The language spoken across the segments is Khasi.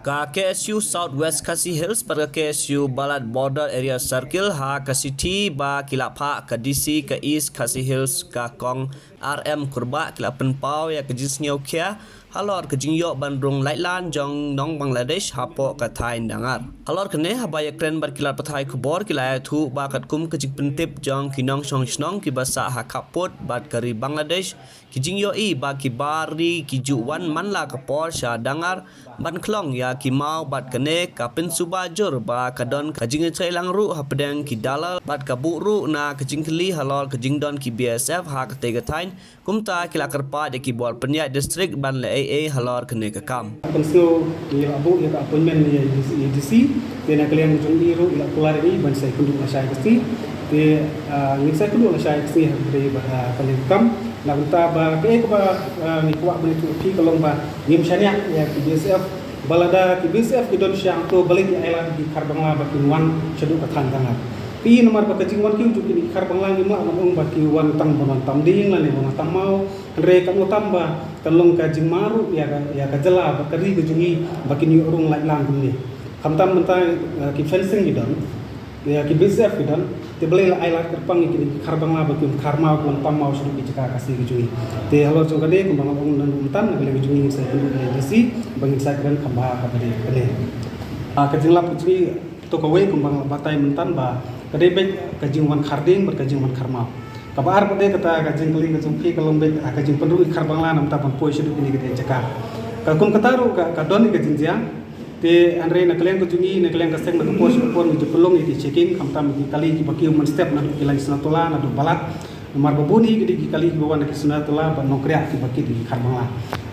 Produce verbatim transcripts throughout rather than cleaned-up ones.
Ka K S U South West Khasi Hills bad ka K S U Balat Border Area Circle ha ka shithi ba ki la phah ka D C ka East Khasi Hills ka Kong R M Kurbah ki la pynpaw ïa ka jingsngewkhia halor ka jingïoh ban rung laitlan jong nong Bangladesh hapoh ka thaiñ Dangar. Halor kane, haba ïakren bad ki lad pathai khubor, ki la ïathuh ba katkum ka jingpyntip jong ki nongshong shnong kiba sah ha khappud bad ka ri Bangladesh, ki jingïohi ba ki bar ri ki ju wan man la ka por sha Dangar ban khlong ïa ki maw bad kane ka pynsuba jur ba ka don ka jingïatreilang ruh hapdeng ki dalal bad ka buh ruh na ka jingkylli halor ka jingdon ki B S F ha katei ka thaiñ. Kumta ki la kyrpad ïa ki bor pynïaid district ban leh ei ei halor kane ka kam. Pynsngew ngi la buh ïa ka appointment ïa D C, ïa D C, te na ka liang jong i ruh i la kular ïa ngi ban sa ïakynduh lashai ka sngi. Te, ah, ngin sa ïakynduh lashai ka sngi ha ka liang ba, ah, ka liang ka kam. Na ka bynta ba kaei kaba, ah, ngi kwah ban ïathuh ïa phi ka long ba ngim shaniah ïa ki B S F. Ba lada ki B S F ki don sha to balei ki ailad ki Khar Bangla ba kin wan shaduh ka thaiñ Dangar. Phi namar ba ka jingwan kiew jong kine ki Khar Bangla ngim lah ban ong ba ki wan tang ban wan tam dieng lane ban wan tam maw. Hynrei kam tam ba kan long ka jingma ruh ïa ka, ïa ka jylla bad ka ri ka jong ngi ba kin ïoh rung laitlan kumne. Khamtam mynta, eh, ki fencing ki don, ïa ki B S F ki don, te balei la ailad kyrpang ïa kine ki Khar Bangla ba kin khar maw, kin tam maw shaduh ki jaka Khasi ki jong ngi. Te halor jong kane kumba nga ong naduh mynta, na ka liang ka jong ngi ngin sa ïakynduh ïa D C ba ngin sa kren kham bha ha kane. Ah, ka jinglap ka jong ngi to kawei kumba nga la batai mynta ba ka dei beit ka jingwan khar dieng bad ka jingwan khar maw. Kaba ar pat de kata ka jingkylli ka jong phi ka long beit, ah, ka jingpynrung i Khar Bangla namar ban poi shaduh kine ki jaka. Ka kum kata ruh ka, ka don ïa ka jingjia. Te hynrei na ka liang ka jong ngi, na ka liang ka seng, na ka por sha ka por ngi ju pynlong ïa ki checking, khamtam ïa ki kali kiba kiew mynstep naduh ki line Sunatula, naduh Balat. Namar ba bun hi ki dei ki kali kiba wan na ki Sunatula bad Nongkriah kiba kit ïa ki Khar Bangla.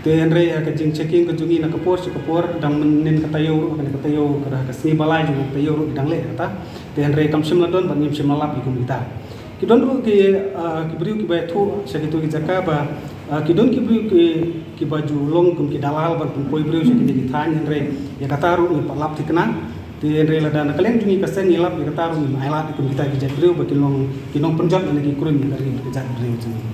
Te hynrei ïa ka jingchecking ka jong ngi na ka por sha ka por, dang mynnin ka taïew ruh, kane ka taïew, ka da ka sngi ba lai jong ka taïew ruh ki dang leh kata. Te hynrei kam shym la don bad ngim shym la lap ïa kum kita. Ki don ruh ki, ah, ki briew kiba ïathuh sha kito ki jaka ba, ah, ki don ki briew ki, kiba ju long kum ki dalal ban pynpoi briew sha kine ki thaiñ, hynrei ïa kata ruh ngim pat lap thikna. Te hynrei lada na ka liang jong ngi ka seng ngi lap ïa kata ruh ngim ailad ïa kum kita ki jait briew ba ki long ki nongpynjot lane ki krum ïa ka ri bad ka jaitbynriew jong ngi.